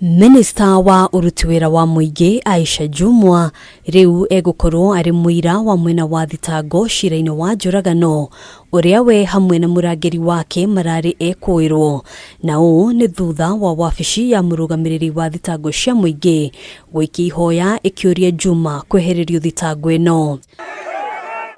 Minista wa ũruti wĩra wa mũingĩ Aisha Jumwa rĩu egũkorwo arĩ mũira wa mwena wa thitango cira-inĩ wa njũragano ũrĩa we hamwe na mũrangĩri wake mararĩ ekũĩrwo, na ũũ nĩ thutha wa wabici ya mũrũgamĩrĩri wa thitango cia mũingĩ gũikia ihoya ĩkĩũria Juma kwehererio thitango ĩno.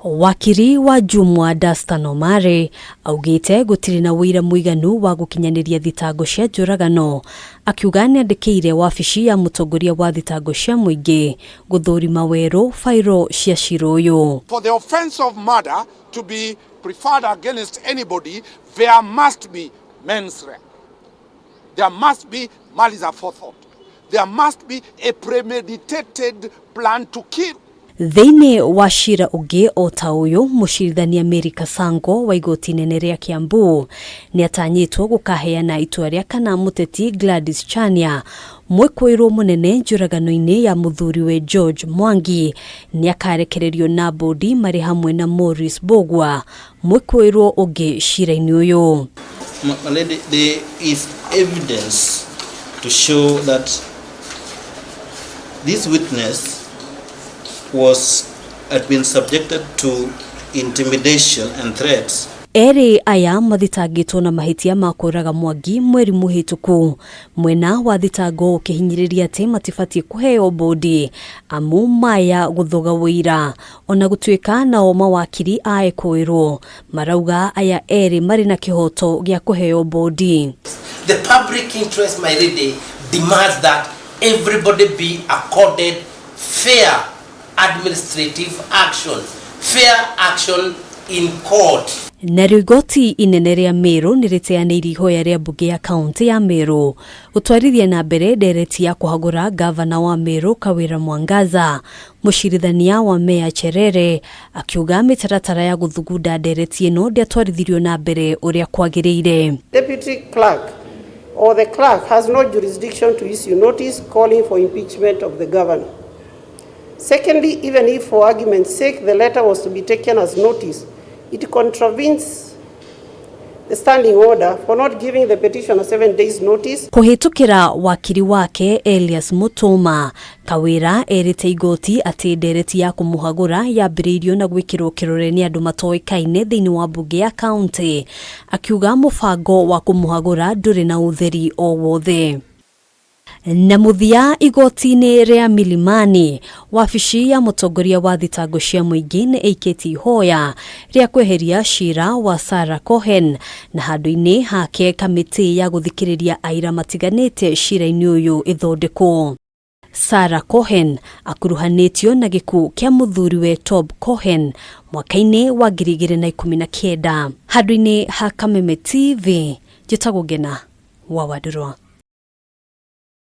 Wakiri wa Jumwa Dastan Omari augĩte gũtirĩ na ũira mũiganu wa gũkinyanĩria thitango cia njũragano, akiuga nĩandĩkĩire wabici ya mũtongoria wa thitango cia mũingĩ gũthũrima werũ bairo cia cira ũyũ. For the offense of murder to be preferred against anybody, there must be mens rea. There must be malice aforethought. There must be a premeditated plan to kill. Thĩinĩ wa cira ũngĩ o ta ũyũ, mũcirithania Mary Kasango wa igoti inene rĩa Kiambu nĩatanyĩtwo gũkaheana itua rĩa kana mũteti Gladys Chania mwĩkũĩrwo mũnene njũragano-inĩ ya mũthuriwe George Mwangi nĩakarekererio na bũndi marĩ hamwe na Maurice Mbũgua mwĩkũĩrwo ũngĩ cira-inĩ ũyũ. My lady, there is evidence to show that this witness was had been subjected to intimidation and threats. Erĩ aya mathitangĩtwo na mahĩtia ma kũraga Mwangi mweri mũhĩtũku, mwena wa thitango ũkĩhinyĩrĩria atĩ matibatiĩ kũheo bũndi amu maya gũthoga ũira. Ona gũtuĩka nao mawakiri a ekũĩrwo marauga aya erĩ marĩ na kĩhoto gĩa kũheo bũndi. The public interest, my lady, demands that everybody be accorded fair administrative action, fair action in court. Narĩo igoti inene rĩa Meru nĩ rĩteanĩirie ihoya rĩa mbunge ya kaunti ya Meru gũtwarithia na mbere ndereti ya kũhagũra ngavana wa Meru Kawira Mwangaza. Mũcirithania wa Meya Cherere akiuga mĩtaratara ya gũthugunda ndereti ĩno ndĩatwarithirio na mbere ũrĩa kwagĩrĩire. Deputy Clerk or the clerk has no jurisdiction to issue notice calling for impeachment of the governor. Secondly, even if for argument's sake the letter was to be taken as notice, it contravenes the standing order for not giving the petitioner 7 days notice. Kũhĩtũkĩra wakiri wake Elias Mutuma, Kawira erĩte igoti atĩ ndereti ya kũmũhagũra yambĩrĩirio na gwĩkĩrwo kĩrore nĩ andũ matoĩkaine thĩinĩ wa mbunge ya kaunti, akiuga mũbango wa kũmũhagũra ndũrĩ na ũtheri o wothe. Na mũthia igoti-inĩ rĩa Milimani, wabici ya mũtongoria wa thitango cia mũingĩ nĩ ĩikĩtie ihoya rĩa kweheria cira wa Sarah Cohen na handũ-inĩ hake kamĩtĩ ya gũthikĩrĩria aira matiganĩte cira-inĩ ũyũ ĩthondekwo. Sarah Cohen akuruhanĩtio na gĩkuũ kĩa mũthuriwe Tob Cohen mwaka-inĩ wa 2019. Handũ-inĩ ha Kameme TV, njĩtagwo Ngena wa Wandũrwa.